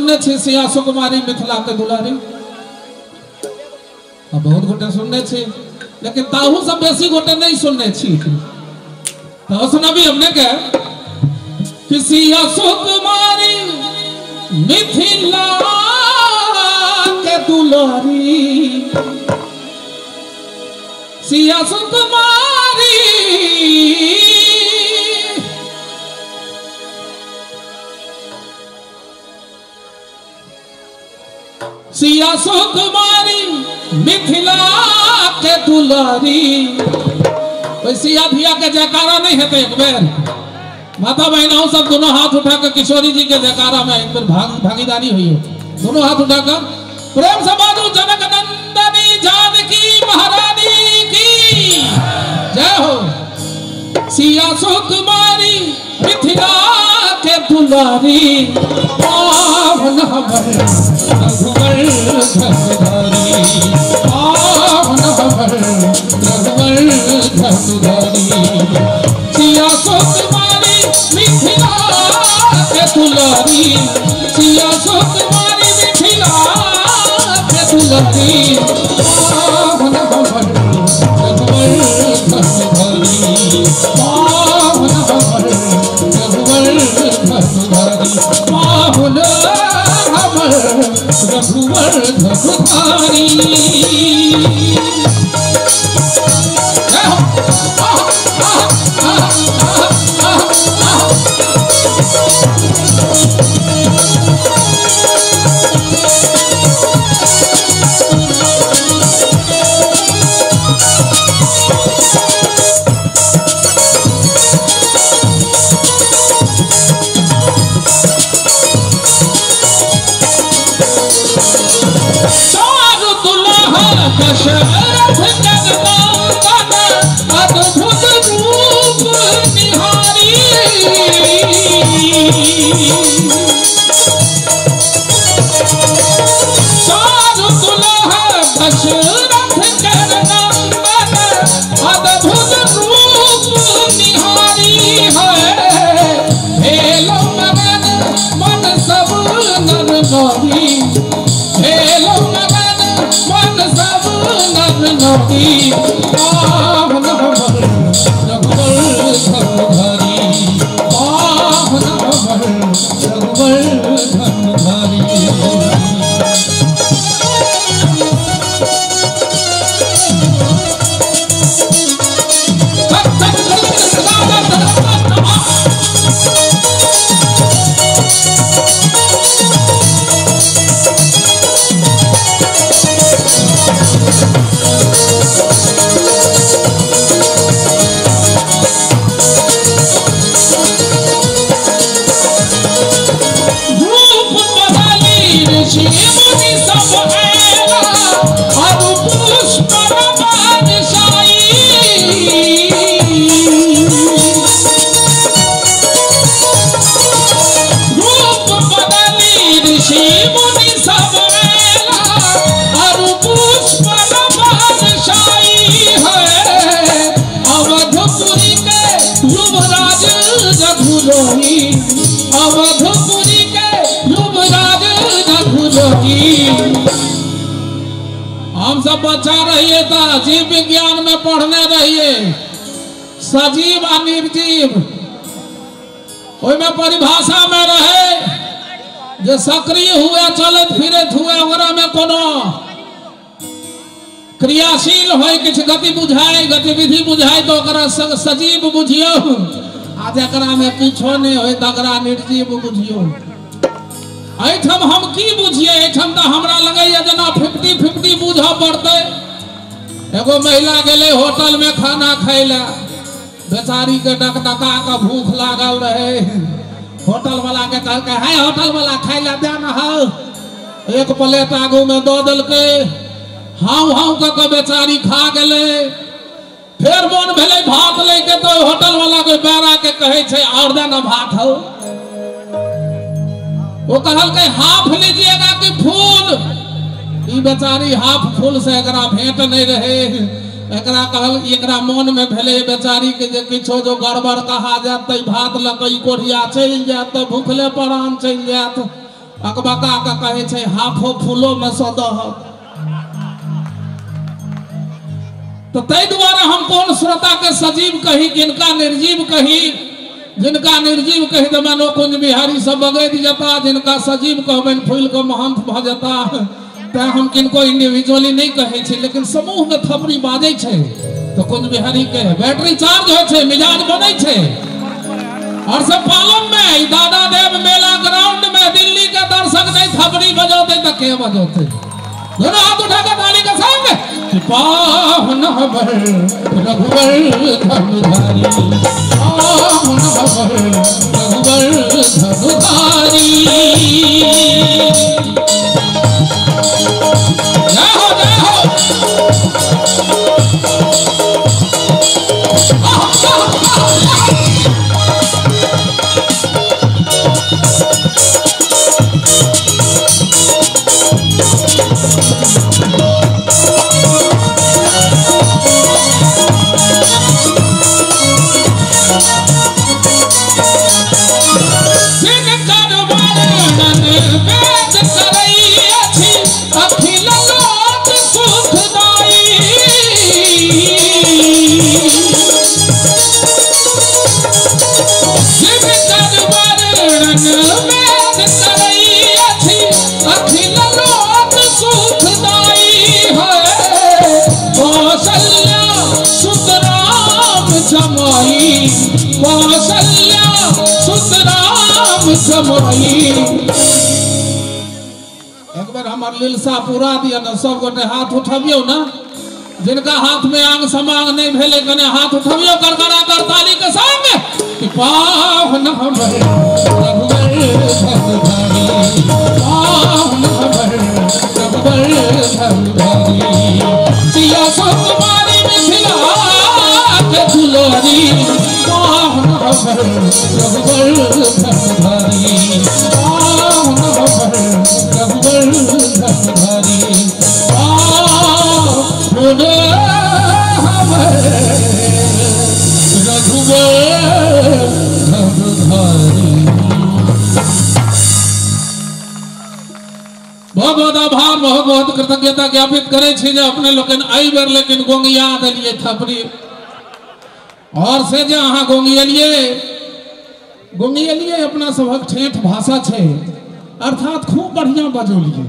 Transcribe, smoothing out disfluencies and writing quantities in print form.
सुनने छी सिया सुकुमारी मिथिला के दुलारी, बहुत गोटे सुनने छी, लेकिन ताहू से बेसी गोटे नहीं सुनने छी। तो सुनबी हमने के कि सिया सुकुमारी मिथिला के दुलारी, सिया सुकुमारी सिया सुकुमारी मिथिला के दुलारी। सिया धिया के जयकारा नहीं है तो एक बेर माता बहनाओं सब दोनों हाथ उठाकर किशोरी जी के जयकारा में एक बेर भागीदारी हुई हो। दोनों हाथ उठाकर प्रेम से बाजू जनक नंदनी जानकी महारानी की जय हो। सिया सुकुमारी मिथिला के दुलारी, पावन हमर रघुवर धनुधारी, पावन हमर रघुवर धनुधारी। सिया सुकुमारी मिथिला के दुलारी, सिया सुकुमारी मिथिला के दुलारी, पावन हमर रघुवर धनुधारी, पावन हमर रघुवर धनुधारी, पावन हमर रघुवर धनुधारी। दशरथ जगदम्बन अद्भुत रूप निहारी, चारु दुल्हा दशरथ जगदम्बन अद्भुत रूप निहारी है। भेलो मगन मन सब नर नारी, भेलो मगन मन सब नर नारी, पावन हमर रघुवर धनुधारी, पावन हमर रघुवर धनुधारी। अवधपुरी के युवराज रघुरोही। हम सब बच्चा रहिए तो जीव विज्ञान में पढ़ने रहिए, सजीव आ निर्जीव ओहिमे परिभाषा में रहे जे सक्रिय हुए चलत फिरत हुए ओकरा में कोनो क्रियाशील होय, किछु गति बुझाए गतिविधि बुझाए तो ओकरा सजीव बुझियो, आ जकरा में किछो नहीं होय तकरा निर्जीव बुझियो। एहिठाम हम की बुझिए, एहिठाम तो हमरा लगैया जेना 50-50 बुझऽ पड़तै। एगो महिला गेलै होटल में खाना खाय लए, बेचारी के डकडका के भूख लागल रहे। होटल वाला के कहलकै है होटल वाला खाय लए दे न हौ, एक प्लेट आगू में दऽ देलकै, हाँ हाँ कऽ के बेचारी खा गेलै। फिर मन भेलै भात लैके तो होटल वाला के बैरा के कहै छै और दे न भात हौ। वो कहलकै हाफ लीजिएगा कि फूल, ई बेचारी हाफ फूल से एकरा भेंट नहीं रहे। एकरा कहल एकरा मन में भेलै बेचारी के जे किछो जो गड़बड़ कहा जात त भात लऽ कऽ ई कोढ़िया चलि जायत तऽ भूखले परान चलि जायत। अकबका के कहै छै हाफो फूलो में सदह। तो तै दुआरे हम कोन श्रोता के सजीव कही किनका निर्जीव कही। जिनका निर्जीव कही तो मानो कुंज बिहारी सब बगैर जता, जिनका सजीव कहबनि फूल के महंत भ जता। तैं हम किनको इंडिविजुअली नहीं कहै छी, लेकिन समूह में थपड़ी बाजै छै तो कुंज बिहारी के बैटरी चार्ज होइ छै, मिजाज बनै छै। और सब पालम में दादा देव मेला ग्राउंड में दिल्ली के दर्शक नहीं थपड़ी बजौते तो के बजौते। दोनों हाथ उठा के ताली के संग पाहुन बर रघुवर धनुधारी, पाहुन बर रघुवर धनुधारी। जय हो जय हो। एक बार हमार लिलसा पूरा दिया ना, सब गोटे हाथ उठबियो ना, जिनका हाथ में आंग समांग नहीं भेले कने हाथ उठबियो करकरा कर ताली के संग कि पाहुन हमर रघुवर धनुधारी, पाहुन हमर रघुवर धनुधारी। सिया सुकुमारी मिथिला के दुलारी, पाहुन हमर रघुवर धनुधारी, पाहुन हमर रघुवर धनुधारी, पाहुन हमर रघुवर धनुधारी। बहुत बहुत आभार, बहुत बहुत कृतज्ञता ज्ञापित करै छी जे अपने लोकनि एहि बेर लेकिन गोंगिया देलियै थपड़ी। और से जे अहाँ गोंगियलियै, गोंगियलियै अपना सभक ठेठ भाषा छै, अर्थात खूब बढ़िया बजौलियै।